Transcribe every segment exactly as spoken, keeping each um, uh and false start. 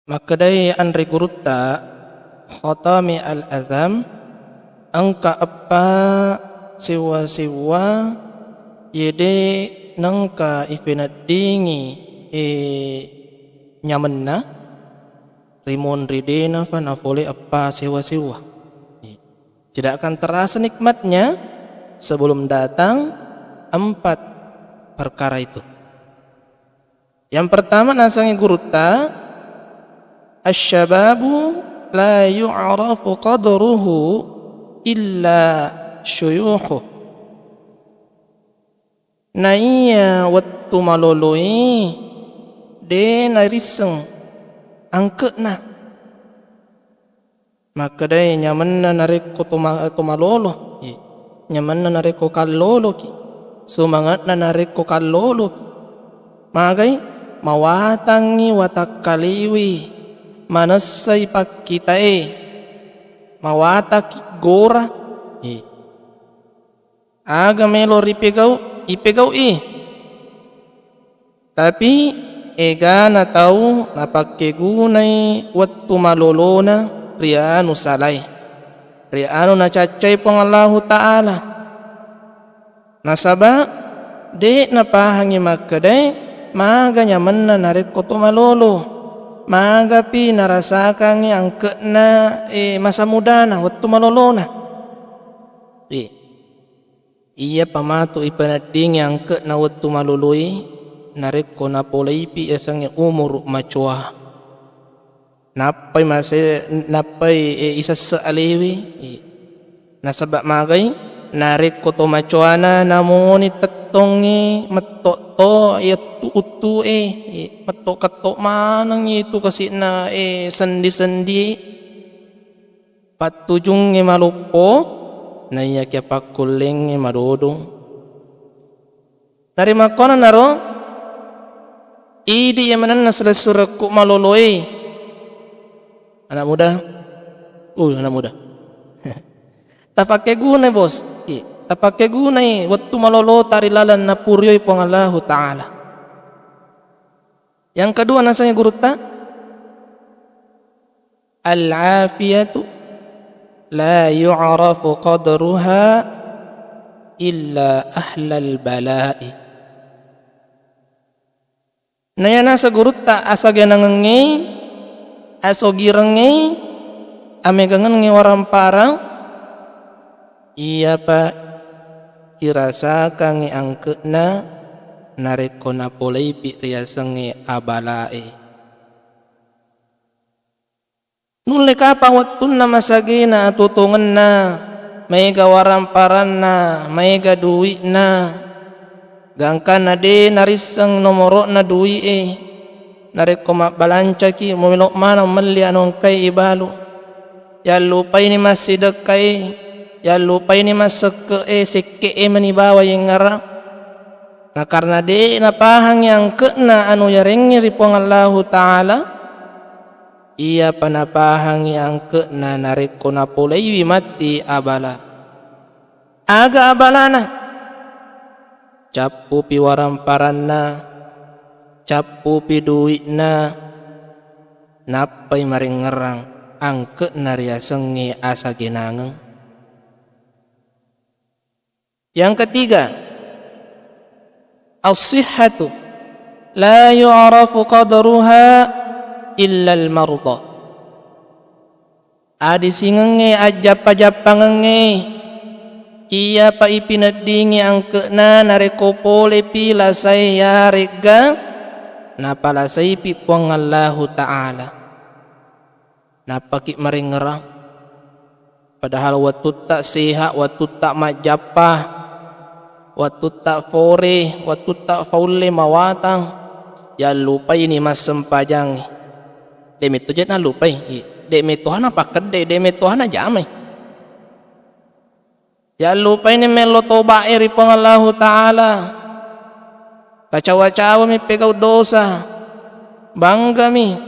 Makkedai anre gurutta, Khatami al-Azam, engka eppa sewwa-sewwa yede nengka ipeneddingi, eh, nyamenna, rimonri denafa napole eppa sewwa-sewwa. Tidak akan terasa nikmatnya sebelum datang empat perkara itu. Yang pertama, nasengngi gurutta, "Asy-syababu la yu'rafu qadruhu illa syuyukhuh." Naiya wettu maloloe de narisseng angke'na. Makkedai, nyamenna narekko to ma-, to malolo, i, nyamenna narekko kalloloki, sumange'na narekko kalloloki. Magai? Mawatangngi watakkalewe, manessai pakkitae, mawatakki gora. I. Aga melo ripegau, ipegau'i. Tapi egana tau napakkegunai wettu malolona ri anu salae, ri anu nacaccai Puang Allahu Ta'ala. Nasaba de napahangi makkedae maga nyamenna narekko to malolo, magapi narasakangngi angke'na, eh, masa mudana, wettu malolona. Eh. Iyapa matu ipeneddingi angke'na wettu maloloe, narekko napoleipi yasengnge umuru macoa. Nappai mase-, nappai, e, isesse alewe, e. Nasaba magai, narekko to macoana namoni tettongnge, metto to yettu uttu'e, e, metto ketto maneng itu kasi'na, e, sendi-sendie. Pattujungnge maloppo, naiyakia pakkullengnge madodong. Narimakkuannanaro, idi iya manenna silessurekku maloloe. Anak muda? Uh, anak muda. Tapakkegunai, Bos. Iya, tapakkegunai wettu malolota ri laleng napurioi Puang Allahu Ta'ala. Yang kedua, nasengngi gurutta, "Al-afiyatu la yu'rafu qadruha illa ahlal bala'i." Nayanaseng gurutta asagenangengnge, asogirengnge, amegangengnge waramparang, iyapa irasakangngi angke'na narekko napoleipi riasengnge abalae. Nulle kapang wettunna masagena atuo-tuongenna, maega waramparanna, maega dui'na, gangkanna de narisseng nomoro'na dui'e. Narekko mabbalancaki, melo maneng melli anu engkae ibalu. Yallupaini massidekkae, yallupaini massekke'e, sekke'e meni bawa yengngarang. Na karena de napahangi angke'na anu yarengnge ri Puang Allahu Ta'ala, iyapa napahangi angke'na narekko napoleiwi matti abala. Aga abalana? Cappupi waramparanna, cappupi dui'na, nappai marengngerang angke'na riasengnge asagenangeng. Yang ketiga, as-sihhatu la yu'rafu qadruha illal marda. Adisingengnge, ajjappa-jappangengnge, iyapa ipineddingi angke'na narekko polepi lasae yaregga napalasaipi Puang Allahu Ta'ala. Nappaki marengngerang. Padahal wettutta sehat, wettutta majjappa, wettutta fore, wettutta faulle mawatang, yallupaini massempajangnge. De metto je nallupai, de mettoha napakkedde, de mettoha najamai. Yallupaini mello toba'e ri Puang Allahu Ta'ala. Kacawa-cawami pegau dosa. Banggami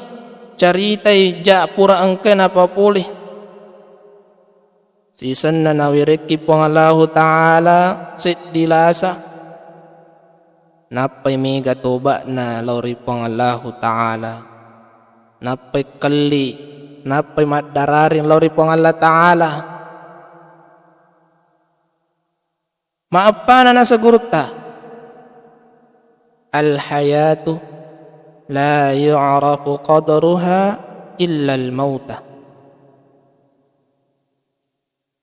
caritai ja pura engkae napapole. Sisenna nawerekki Puang Allahu Ta'ala seddi lasa. Nappai mega toba'na lao ri Puang Allahu Ta'ala. nappai kelli, nappai maddarari lao ri Puang Allah Ta'ala. Maeppana naseng gurutta, "Al-hayatu la yu'rafu qadruha illa al-mauta."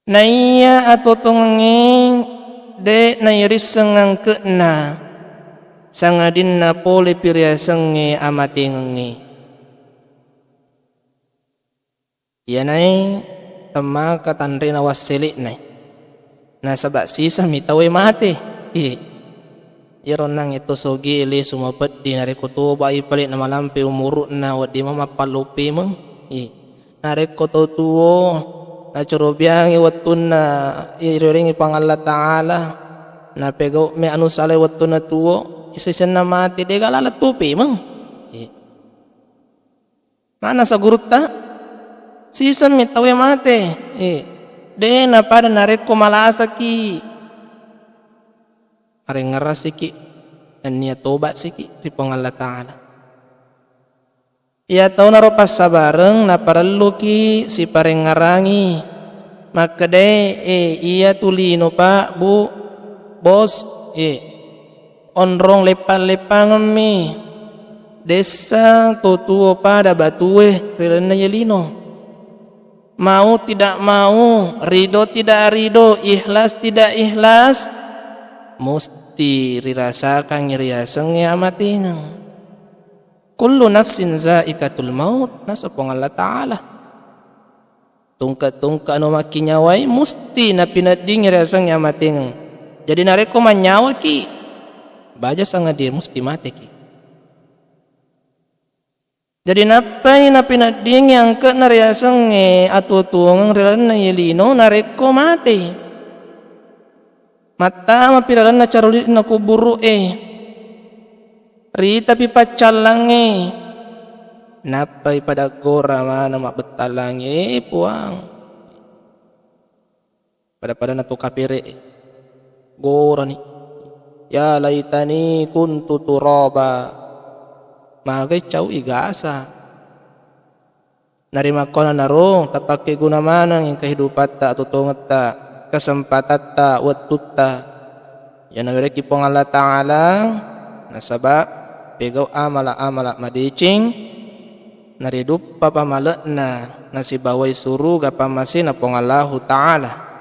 Naiya atuo-tuongengngé dé' nairisseng angke'na, sangadinna polépi riasengngé amaténgengngé. Iyanaé temmaka tanréna wassélé'naé. Nasaba' sisemmi tauwé maté. Iyé. Iyaro onnangngé to sogié lésu mapeddi narékko toba'i palé' namalampe umuru'na wedding mamappallu pémeng. Iyé. Narékko tau tuwo nacurobiangngi wettunna iréréngngi Puang Allah Ta'ala, napégau'mi anu salai wettunna tuwo, sisenna maté, dé'ga laleng tuwo pémeng. Iyé. Manasa gurutta, sisemmi tauwé maté. Eh, dé' napada narékko malasaki. Aréngngerasiki, nenniya tobatsiki ri Puang Allah Ta'ala. Iya taunaro passabareng naparelluki siparéngngerangi. Makkedaé, eh, iyatu lino, Pak, Bu, Bos, eh, onrong leppang-leppangemmi. Dessa to tuo pada batue ri lalenna iye lino. Mau tidak mau, ridho tidak ridho, ikhlas tidak ikhlas, musti rirasakangngi riasengnge amatengeng. Kullu nafsin zaikatul maut, naseng Puang Allah Ta'ala. Tungke-tungke anu makkinyawai musti napineddingngi riasengnge amatengeng. Jadi narekko mannyawaki, baja sangadie musti mateki. Jadi nappai napineddingngi angke'na riasengnge atuo-tuongeng ri lalenna iye lino narekko matei. Mattamapi lalenna caruli'na kuburu'e. Ritapi paccallangnge. Nappai pada gora maneng mabbettalangnge, "Eh, Puang." Pada-padanna to kapere'e. Gorani. "Ya laitani kuntu turaba." Magai cau igasa. Narimakkonanaro tapakkeguna maneng kehidupatta, atotongetta, kesempatatta, wettutta. Iyana werekki Puang Allah Ta'ala, nasaba pegau amala-amala madeceng, nariduppa pamale'na nasibawai suruga pammasena Puang Allahu Ta'ala.